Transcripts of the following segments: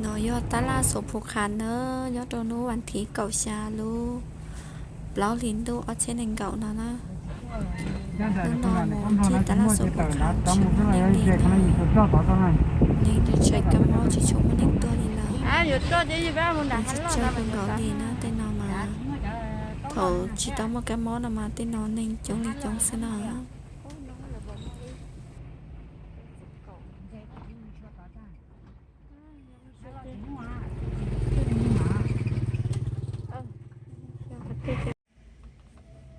No yog tab laj Xuam Phu Khas na, nyob rau hnub vas thiv kaum xya lub plaub hlis ntuj ob txhiab nees nkaum no na. Hnub no mus ncig tab laj Xuam Phu Khas tsis muaj neeg li na, neeg ntshai kab mob tsis tshua muaj neeg tuaj li lawm. Tsis tsawg kawg nkaus li na, tej no mas thaum tsis tau muaj kab mob no mas tej no neeg coob li coob xwb na.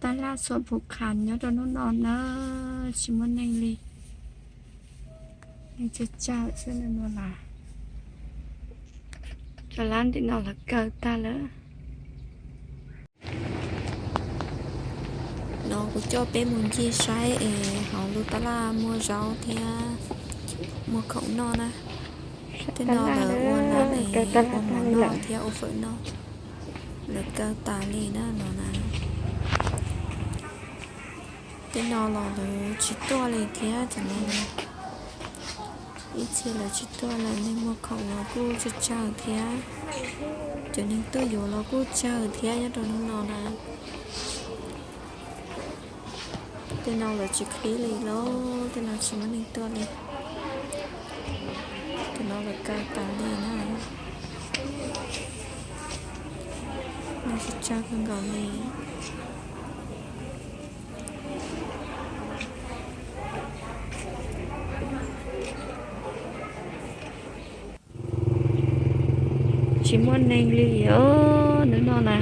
Tab laj Xuam Phu Khas nyob rau hnub no na, tsis muaj neeg li, neeg tsawg tsawg xwb no las. Cov lab ntim no lawv kaw tag lawm. No kuv coj peb mus ncig saib es hauv lub tab laj muaj zaub thiab muaj khoom noj na. Tej no lawv ua lab es ua mov noj thiab ua fawm noj, lawv kaw tas li na no na. Tej no los lawv tsis tuaj li thiab, cov no ib txhia lawv tsis tuaj lawm, neeg muag khoom los kuj tsawg tsawg thiab, cov neeg tuaj yuav los kuj tsawg thiab nyob rau hnub no na. Tej no lawv tsis qhib li lauj, tej no tsis muaj neeg tuaj li. Tej no lawv kaw tas li na. Neeg tsis tsawg kawg nkaus li. Tsis muaj neeg li os, hnub no na.